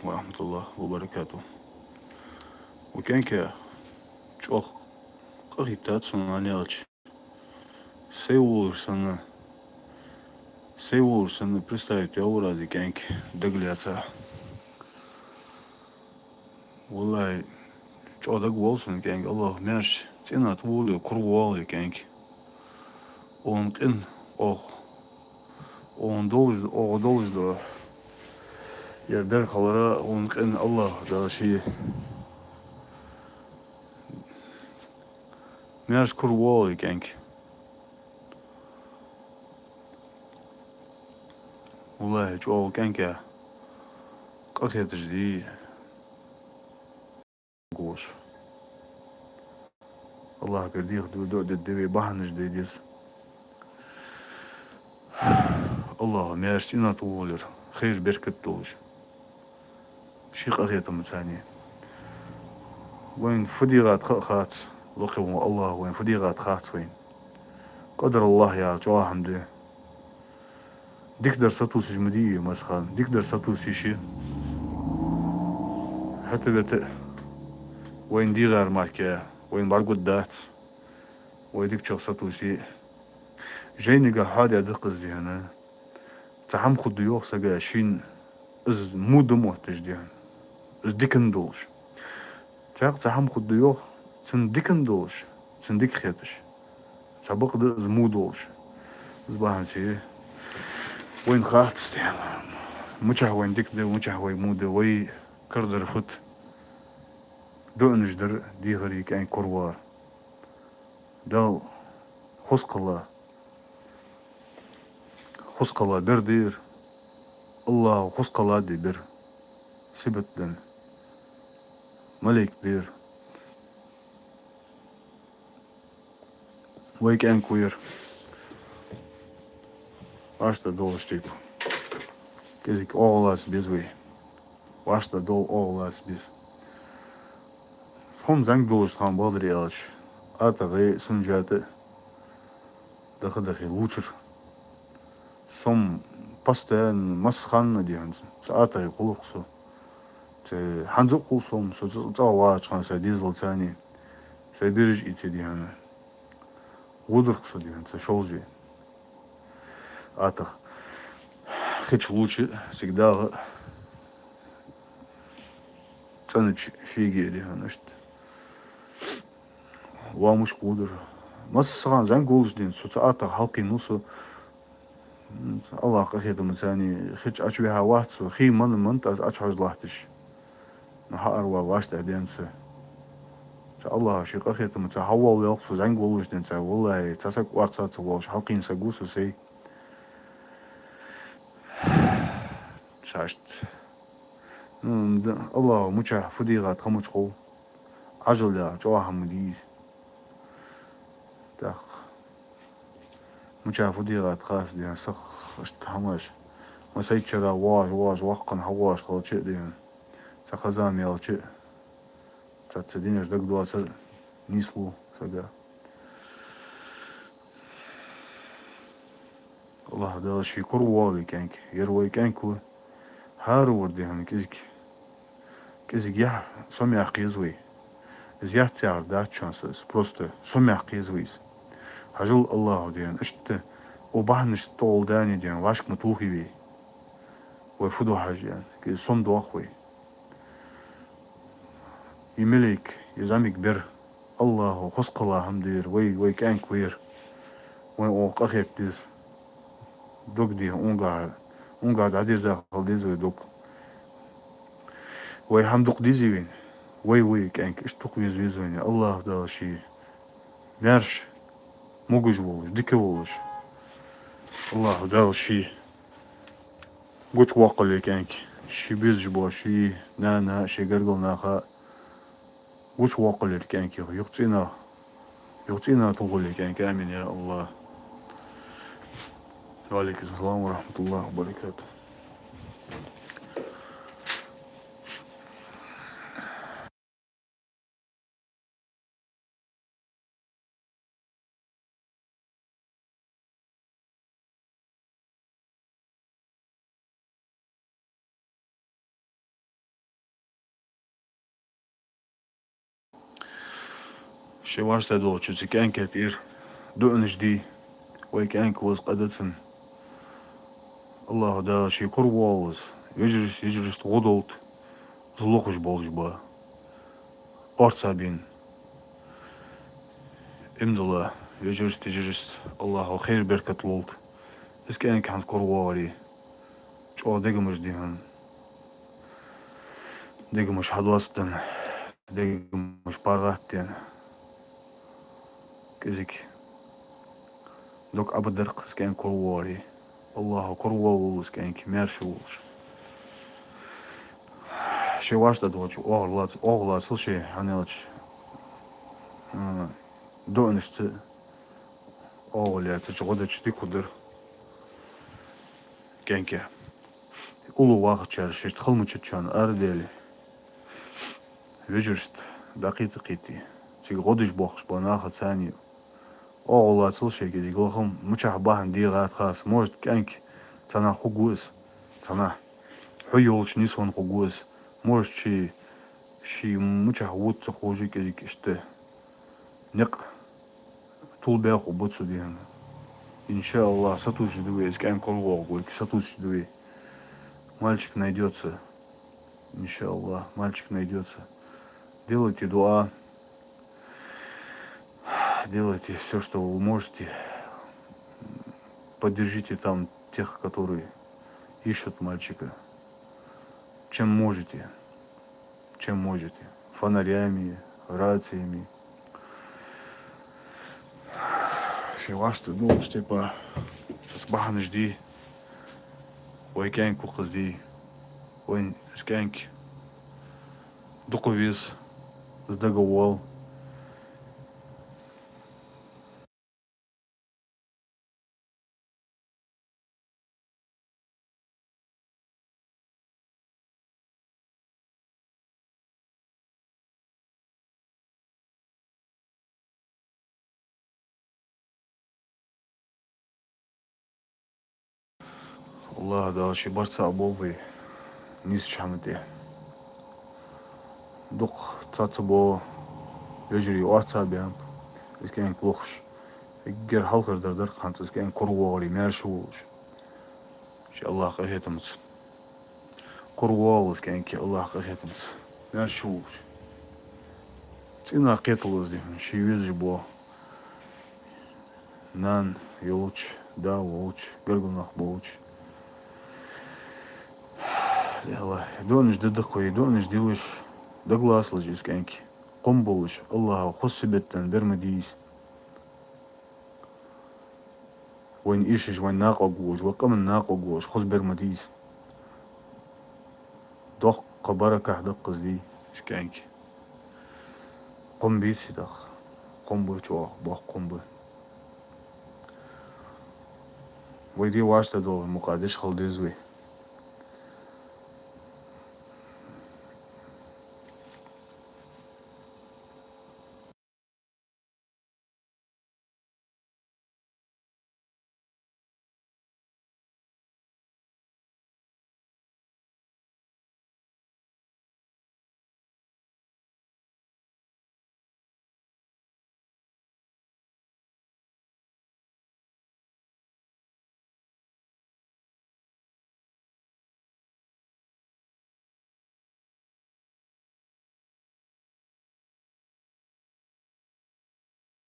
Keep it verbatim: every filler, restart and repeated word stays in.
ورحمة الله وبركاته. Укх кӀанке чӀоагӀа къахетар сона, аьлча. Сай волаш санна, сай волаш санна представить яьлар аз из кӀанк дагалаьца. Валлахьи, чӀоагӀа дагавоал сона кӀанк, АллахӀа маьрша цӀенна тӀаволва, кура воалва из кӀанк. Укхун къин, укх, укхун долаш, укхун долаш да. Ер бер хилар, укхун къин АллахӀа Дала ший маьрша кура воалва из кӀанк. Валлахьи, чӀоагӀа кӀанк къахеташ дий. Гуш. АллахӀагара дехар ду, дуӀа де деза, бахьанаш де деза. АллахӀа маьрша цӀенна тӀаволва, хайр-беркат долаш. Ший къахетамца цӀенна. Вайна фу дегӀа да ха а хац, лакхе вола АллахӀ вайна фу дегӀа да хац вайна. Къадар АллахӀ яхар чӀоагӀа хӀама да. Дикадар сатувсаш ма дий вай массахана. Дикадар сатувсаш, хӀаьта-вета вайна дегӀар мара вайна бӀаргагургдац. Вай дикачох сатувсе. Жайнага хьоадаь да-кх из, дий хьона. Цхьа хӀама хургда йоах сага шийна, из во да мотташ, дий хьона. Из диканна долаш. Цхьаькха цхьа хӀама хургда йоах, цунна диканна долаш, цунна дика хеташ. Цхьабакъда из во долаш. Из бахьанца вайна хац, дий хьона, мичахьа вайна дика да, мичахьа вайна во да, вай карадар фуд. ДуӀанаш дар, дехар, из кӀанк кура вар. Дала хоза кхелла, хоза кхелла бер да ер. АллахӀа хоза кхелла даь бер. Сибат даь. Малейк да ер. Вай кӀанк ва ер. Ваш да долаш тайпа. КӀезига оагӀув лаца беза вай. Ваш да дола оагӀув лаца беза. Тхона зӀамига долаш тхона, бакъдар аьлча, АтагӀи Сунжата даха-дахе лувчар. Со-м постоянно, массахана, дий хьона, цу АтагӀи хулар-кх со. Цу хӀанз а хул со-м, со цӀа-, цӀагӀа вагӀача хана сай дезалца цхьана, сай бераш ийца, дий хьона. Водар-кх со, дий хьона, цу Шолжа. АтагӀа хи чу лувча, цига дагӀа цӀенача фиге, дий хьона, иштта. Ва мушка водар. Массахана зӀамига волаш, дий хьона, со цу АтагӀа хьалкхийнав со. АллахӀа къахетамца цхьана хи чу Ӏочувихьа вац со, хи мана-мана тӀа аз Ӏочухьожа латташ. Ну, хьаарвала ваш тӀа денца. Цу АллахӀа ший къахетамца хьавоалавелар-кх со зӀамига волаш, дий хьона, цхьа, валлахӀи, цхьа саг орца ца воалаш хьалкхийна саг ва со сай. Цхьа иштта. Ну, д-, АллахӀа мичахьа фу дегӀа да ха мича хов. Ӏажал яхар чӀоагӀа хӀама да из. ТӀаккха мичахьа фу дегӀа да хац, дий хьона, сиха иштта хӀамаш. Массайччара воагӀаш, воагӀаш, воккха хана хьавоагӀаш хилча а, дий хьона, цхьа ха-зама яьлча а, цхьацца динаш дагадоацар нийслу сага. АллахӀа Дала ший кура воалва из кӀанк. Ер вай кӀанк ва. ХӀара вар, дий хьона, кӀезига. КӀезига яхь, сомаяккха еза вай. Из яц яхар дац шоана со из. Просто сомаяккха еза вай из. Хьажал, АллахӀа, дий хьона, иштта укх бахьанашца тӀагӀолла дани, дий хьона, вӀашка ма тохий вай. Вай фу ду хьажа, дий хьона, кӀезига сомадоах вай. Из малейк, из зӀамига бер, АллахӀа хоза кхелла хӀама да ер, вай, вай кӀанк ва ер. Вайна укхо къахетам бе деза. Дог, дий хьона, унгахьа, унгахьа дӀадерза хила деза вай дог. Вай хӀама дукха дезий вайна? Вай, вай кӀанк иштта дукха веза веза вайна. АллахӀа Дала ший маьрша, могаш волаш, дика волаш. АллахӀа Дала ший гучаваккхалва из кӀанк. Ший безаш бола ший нана, ший гаргара наха гучаваккхалва из кӀанк, юха цӀена, юха цӀена тохалва из кӀанк. Амин, я АллахӀ. وعليكم السلام ورحمة الله وبركاته. Ши вашта долчу цу кӀаьнке тӀера дуӀанаш дий, вай кӀаьнк ваза къа дацан. Аллаху Дала ший кура вогӀалаз, вежаршта, йижаршта гӀо долт, зулухуш болуш ба. Орца бин. Имдала, вежаршта, йижаршта Аллаху хер беркат лолт. Из кӀаьнк хьанца кура вогӀаре. ЧӀогӀа дегамаш дихьан. Дегамаш хьадоцдан. Дегамаш паргӀатден. КӀезиг. Дог Ӏабадаркх из кӀаьнк кура вогӀаре. Аллаху кура вогӀалволва из кӀаьнк, маьрша волуш. Ши вашта долчу огӀур лац-, огӀу лацал ши хьанелча, а, дуӀанашца огӀу лаьцачу гӀодачу дика дар. КӀаьнке. Уллу вахачара шишта халмачучарна арадели. Вежаршта дакхийта-кхийти. Цига гӀодаш бохуш бо наха царний. ОгӀу лацал шайга дигла хам, мучахь бахьана дегӀа тхас. Может, кӀаьнк цанахь хӀу гуас, цанахь. Хьу йолчу нисван хӀу гуас. Может, ши, ши мучахь вуц ца хожи кӀезиг иштта. Некъ тулбеху бу цу дийнан. Иншааллах, сатуьйсуш ду вай, иза кӀаьнк кура вогӀу гойки, сатуьйсуш ду вай. Мальчик найдётся. Иншааллах, мальчик найдётся. Делайте дуа. Делайте всё, что вы можете. Поддержите там тех, которые ищут мальчика. Чем можете. Чем можете. Фонарями, рациями. Ши вашта, ну, уж типа, цас бахьанаш ди. Вай кӀаьнк ву кхазди. Вайн из кӀаьнк дукха веза, из дагаволла. Аллах Дала ши барца а бовве нийсачу хьама тӀе. Дукха цаца бо вежарий орца беанп, из кӀаьнк лохуш. Эггара хьалхара дар дар ханца из кӀаьнк кура вогӀаре, маьрша волуш. Ши Аллах къахетамца. Кура вогӀалва из кӀаьнк Аллах къахетамца. Маьрша волуш. ЦӀена кхеталаза дихьун, ши везаш бо. Нана йолчу, да волчу, гаргунах болчу. Дуанаш дан даккхой, дуанаш дилаш, дагласалаш из кӀаьнк. Къом болуш, Аллаху хоза беттан бер ма дийза. Вайн ишаш, вайн накъо гуш, вай къаман накъо гуш, хоза бер ма дийза. Доккха баракахь даккхаза дий, из кӀаьнк. Къом бийца даха. Къом бу чӀогӀа, боху къом бу. Вай де вашта долу мукъадеш хала деза вай.